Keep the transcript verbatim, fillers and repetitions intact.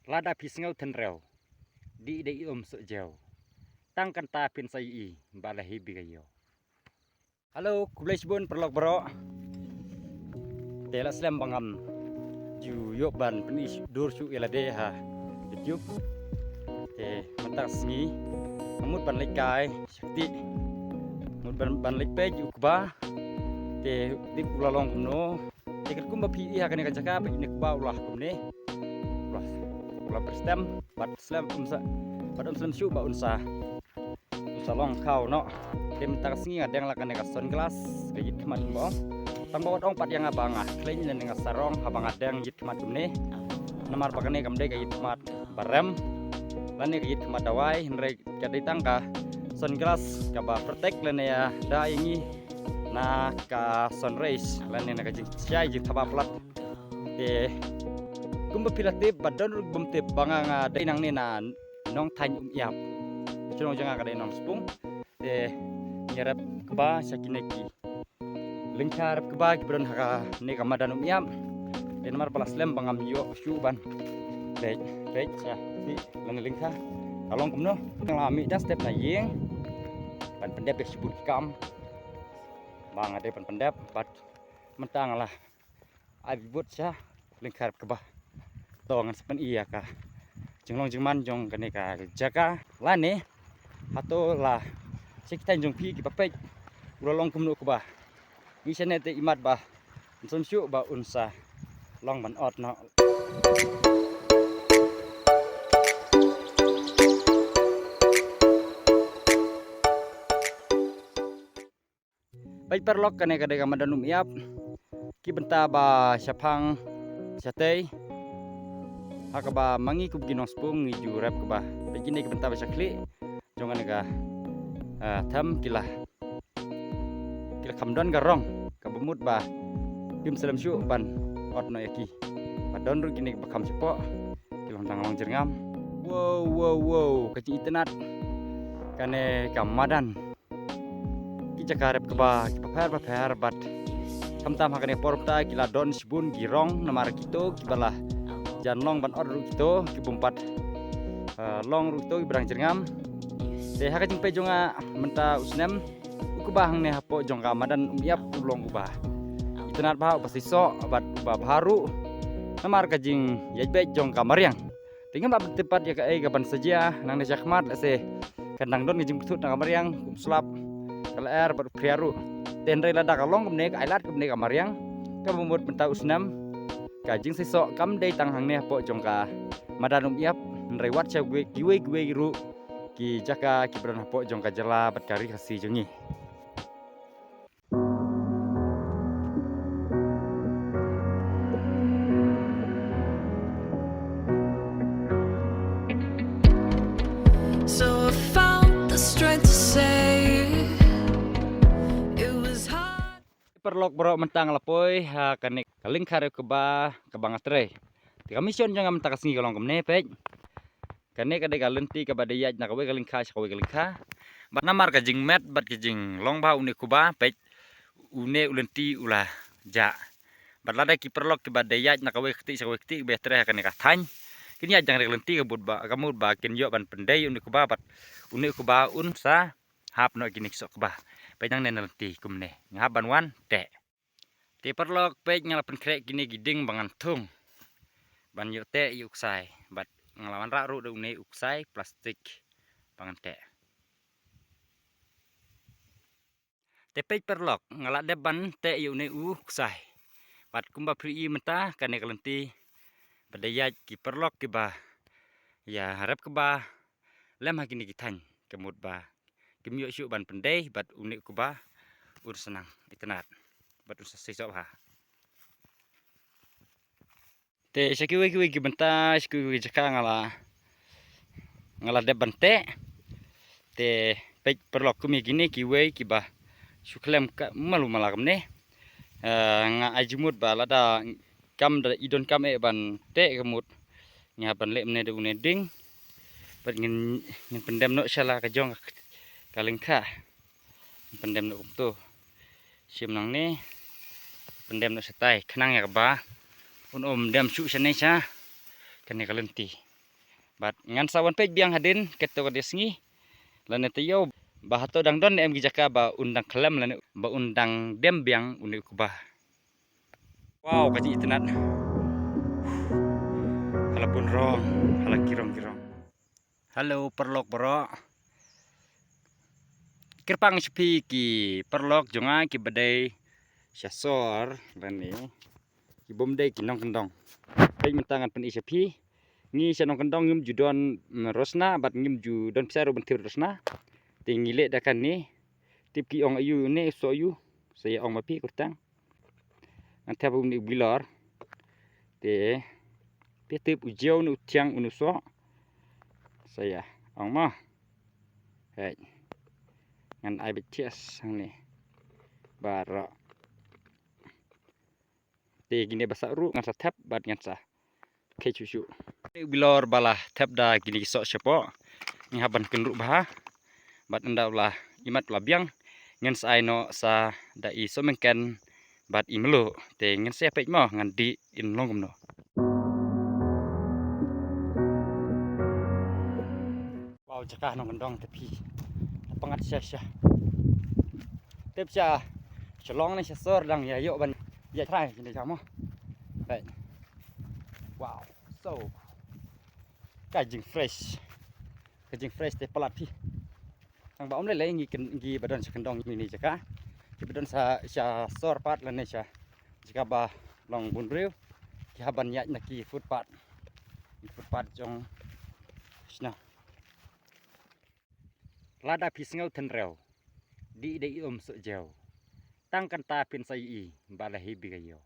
Lada phi sngew tynrew, dih dei i um soh jew. Tang kynta phin sa ïohi ba la hi bika ïoh. Hello, khublei shibun paralok baroh. Te la slem ba ngam ju ïoh ban pyni dur shuh ïa lade ha YouTube. Te mynta ka sngi nga mut ban leit kai shakti. Mut ban, ban leit peit u kba. Te tip u la long kumno. Te katkum ba phi ïohi ha kane ka jaka, peit une u kba u la kumne. U la, u la pyrstem bad slem um sa, bad um slem shuh ba un sa, un sa long khaw noh. Te mynta ka sngi nga deng la kane ka sunglass, ka ïit khmat ba ong. Tang ba wat ong pat ïa nga ba nga khlem lane nga sarong haba nga deng ïit khmat kumne. Namar ba kane kam dei ka ïit khmat ba rem lane ka ïit khmat dawai, hynrei ka dei tang ka sunglass kaba protect lane ïada ïa ngi na ka sun rays lane na ka jingshai jingthaba palat. Te kumba phi la tip bad don ruh bym tip ba nga, nga dei nangne na Nongthaiñ Umïap. Shnong jong nga ka dei Nongspung. Te ngi rep kba sha kine ki lyngkha rep kba kiba don ha kane ka madan Umïap. Te namar ba la slem ba ngam ïoh shuh ban peit, peit sha ki lane lyngkha. Ka long kumno, nga la mih da step na ïing ban pyndep ïa shibun ki kam ba nga dei ban pyndep bad mynta nga la ai bud sha lyngkha rep kba. To ngan sa pyni ïa ka jinglong jingman jong kane ka jaka lane hato la sha ki thaiñ jong phi kiba peit u la long kumno u kba. Ngi shane te imat ba un sum shuh ba un sa long ban ot noh. Peit paralok, kane ka dei ka madan Umïap. Ki bynta ba shaphang shatei ha kaba ma ngi kum ki Nongspung ngi ju rep kba. Peit kine ki bynta ba sha khlieh jong kane ka, ah, them ki la, ki la kham don ka rong kaba mut ba kim slem shuh ban ot noh ïa ki. Ba don ruh kine ba kham shapoh ki long dang long jyrngam. Wow, wow, wow, ka jingitynnad kane ka madan. Ki jaka rep kba kiba pher ba pher bad khamtam ha kane por mynta ki la don shibun ki rong namar kito kiba la jan long ban ot ruh kito ki bym pat, eh, long ruh kito kiba dang jyrngam. Te ha ka jingpeit jong nga mynta u snem u kba hangne hapoh jong ka madan Umïap u long uba itynnad bha, uba seisoh bad uba bha ruh namar ka jingïaid beit jong ka mariang. Te ngam hap ban tip pat ïa kaei kaban sa jia nangne shakhmat, lehse kan dang don ka jingpyntut na ka mariang kum slap, ka lyer bad u phria ruh. Te hynrei lada ka long kumne, ka ailad kumne ka mariang, kaba mut mynta u snem ka jingseisoh kam dei tang hangne hapoh jong ka madan Umïap, hynrei wat sha kiwei kiwei ruh ki jaka kiba don hapoh jong ka jylla bad ka ri Khasi jong ngi. So I found the strength to say it was hard. Paralok baroh, mynta nga la poi ha kane ka lyngkha rep kba kaba nga trei. Te ka mission jong nga mynta ka sngi ka long kumne, peit. Kane ka dei ka lynti kaba dei ïaid na kawei ka lyngkha sha kawei ka lyngkha. Bad namar ka jingmet bad ka jinglong bha une u kba, peit, une u lynti u la jah. Bad lada ki paralok kiba dei ïaid na kawei ka kti sha kawei ka kti kiba ïatrei ha kane ka thaiñ, kin ïaid dang re ka lynti ka mut ba, ka mut ba kin ïoh ban pyndei une u kba bad une u kba un sa hap noh kine ki soh kba. Peit nangne na lynti kumne. Nga hap ban wan teh. Te paralok, peit, nga la pynkhreh kine ki dieng ba ngan thung ban ïoh teh ïa u ksai bad nga la wanrah ruh da une u ksai plastik ba ngan teh. Te peit paralok, nga la dep ban teh ïa une u ksai. Bad kumba phi ïohi mynta kane ka lynti ba dei ïaid ki paralok kiba ïa rep kba lem ha kine ki thaiñ, ka mut ba kim ïoh shuh ban pyndei bad une u kba un sa nang itynnad bad un sa seisoh bha. Te sha kiwei kiwei ki bynta, sha kiwei kiwei ki jaka nga la, nga la dep ban teh. Te peit paralok, kum ïa kine kiwei kiba shu khlem ka malu mala kumne. Eh, nga ai jingmut ba lada kam da i donkam eh ban teh ka mut, nga hap ban leh mynne da une u dieng. Bad ngin, ngin pyndem noh sha la ka jong ka lyngkha. Pyndem noh kumto. Shim nangne. Pyndem noh shatai khnang ïa kaba un ym dem shuh shane sha kane ka lynti. Bad ngan sa wan peit biang hadien katto katne sngi lane taïew ba hato dang don ne em ki jaka ba un dang khlem lane ba un dang dem biang une u kba. Wow, ka jingitynnad. Hala bun rong, hala ki rong ki rong. Hello paralok baroh. Kyrpang sha phi ki paralok jong nga kiba dei sha sor lane ki bym dei ki nongkyndong. Peit mynta ngan pyni sha phi. Ngi sha nongkyndong ngim ju don, mm, rosna bad ngim ju don pisa ruh ban thied rosna. Te ngi leh da kane. Tip ki ong aïu ne soh aïu. Sa ïa ong ma phi kyrteng. Ngan thep une u bilor. Te phi tip u jew ne u thiang une u soh. Sa ïa ong ma. Hei. Ngan ai beit thiah hangne. Baroh. Te kine ba sah ruh ngan sa thep bad ngan sa khie shuh shuh. Te u bilor ba la thep da kine ki soh shapoh. Ngi hap ban kynruh bha. Bad ynda u la imat u la biang ngan sa ai noh sa da i sohmynken bad i mluh. Te ngan sa ïa peit mo ngan dih in long kumno. Wow, jaka nongkyndong te phi. Pangat sha sha. Tip sha Shillong ne sha sor dang ïa ïoh ban ïa trai kine jaka mo. Right. Wow. So ka jingfresh. Ka jingfresh te palat phi. Tang ba ym lei lei ngi kyn-, ngi ba don sha kyndong ngi ne jaka. Ki ba don sa sha sor pat lane sha jaka ba long bun briew. Ki hap ban ïaid na ki footpath. Ki footpath jong shna. Lada phi sngew tynrew. Dih dei um soh jew. Tang kynta phin sa ïohi ba la hi bika ïew.